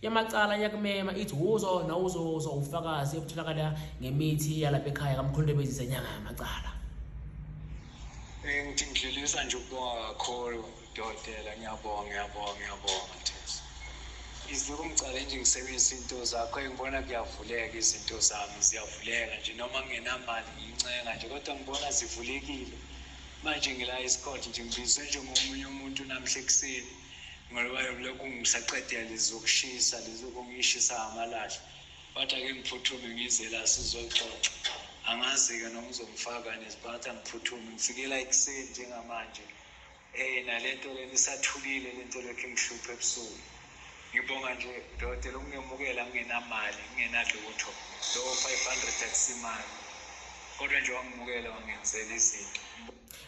Yamacala iyakumema ithi wozo nawe uzozwa ubufakazi obutholakala ngemithi yalapha ekhaya kaMkhonto Nyanga Yamacala. Ngithi ngidlulisa nje ukubonga kakhulu dokotela, ngiyabonga, ngiyabonga, ngiyabonga Mthethwa. Izilokhu ngicale nje ngisebenzisa into zakho, ngibona kuyavuleka izinto zami, ziyavuleka nje noma ngingenamali ngiyincenga nje kodwa ngibona zivulekile. Manje ngila esikhothe nje ngibizwe nje ngomunye umuntu namhla ekuseni ngoba lokhu ngisaqedela lezi zokushisa lezi okungishisa ngamalahle. Bathi ake ngiphuthume ngize la sizoxoxa. Angazi-ke noma uzongifaka nesiphatha ngiphuthume ngifikela ekuseni njengamanje. Nalento lena isathulile lento lokhu ingihlupha ebusuku. Ngibonga nje dokotela ukungemukela ngingenamali ngingenalutho. Lowo 500 akusimali. Kodwa nje wangimukela wangenzela izinto.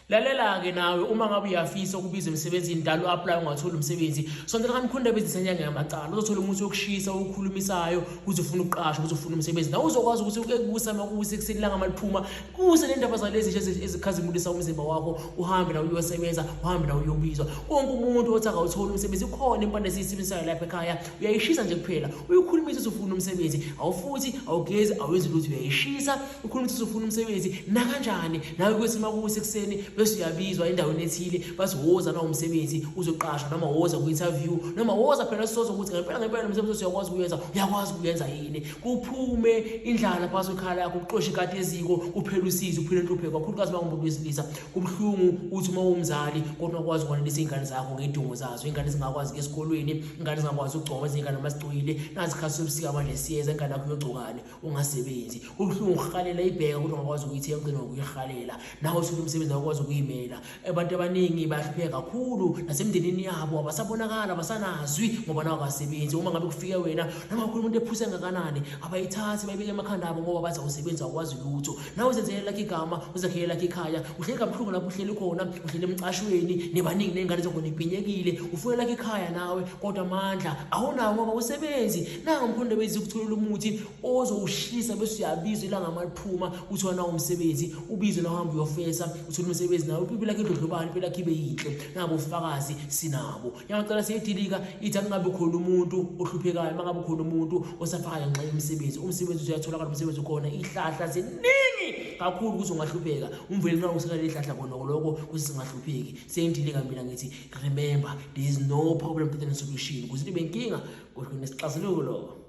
Lalela-ke nawe uma ngabe uyafisa ukubiza emsebenzini dala u-aplaye ungatholi umsebenzi sondela kaMkhonto Business Enyanga Yamacala uzothola umuthi wokushisa owukhulumisayo kuze ufuna ukuqashwa kuze ufuna umsebenzi nawe uzokwazi ukuthi uke kusa makuse ekuseni ilanga maliphuma kuse nendaba zalezi nje ezikhazimulisa umzimba wakho uhambe nawe uyosebenza uhambe nawe uyobizwa wonke umuntu othi akawutholi umsebenzi ikhona impande esiyisebenzisayo lapha ekhaya uyayishisa nje kuphela uyikhulumisa ukuthi ufuna umsebenzi awufuthi awugezi awenzi lutho uyayishisa ukhuluma ukuthi uzofuna umsebenzi nakanjani nawe kuthi uma kusekuseni bese uyabizwa endaweni ethile bathi woza na umsebenzi uzoqashwa noma woza kwi-interview noma woza phela sizoza ukuthi ngempela ngempela lo msebenzi uyakwazi ukuyenza uyakwazi ukuyenza yini kuphume indlala phakathi kwekhala yakho kuxoshe ikati eziko kuphela usizi uphile inhlupheko kakhulukazi uma ungumuntu wesilisa kubuhlungu uthi uma uwumzali kodwa ungakwazi ukwanelisa iy'ngane zakho ngey'dingo zazo iy'ngane zingakwazi kuya esikolweni iy'ngane zingakwazi ukugcoba ezinye iy'ngane noma zigcoyile nazi isikhathi sobusika manje siyeza ingane yakho iyogcokani ungasebenzi kubuhlungu ukuhalela ibheka ukuthi ungakwazi ukuyithenga ugcine ngokuyihalela nawe uthole umsebenzi awukwazi ukuyimela abantu abaningi bayahlupheka kakhulu nasemndenini yabo abasabonakala abasanazwi ngoba nawe akasebenzi uma ngabe kufike wena noma ukhuluma umuntu ephuse ngakanani abayithathi bayibeke emakhanda abo ngoba bathi awusebenzi awukwazi lutho nawe uzenzele lakho igama uzakhele lakho ikhaya uhleli kabuhlungu lapho uhleli khona uhleli emcashweni nebaningi ney'ngane zakho nibhinyekile ufune lakho ikhaya nawe kodwa amandla awunawo ngoba usebenzi nanga umkhondo wezi ukutholela umuthi ozowushisa bese uyabizwa ilanga maliphuma kuthiwa nawo umsebenzi ubizwe nawe uhambe uyofesa uthole umsebenzi nawe impilo yakho idlondlobane impilo yakho ibe yinhle nabo ufakazi sinabo yangicela seyidilika ithi akungabe khona umuntu ohluphekayo uma ngabe khona umuntu osafaka ngenxa yomsebenzi umsebenzi uyatholakala umsebenzi ukhona ihlahla ziningi kakhulu ukuthi ungahlupheka umveli nxa usekale ihlahla kona lokho kuthi singahlupheki seyindilika mina ngithi remember there is no problem without a solution kuze ibe inkinga kodwa nesixazululo.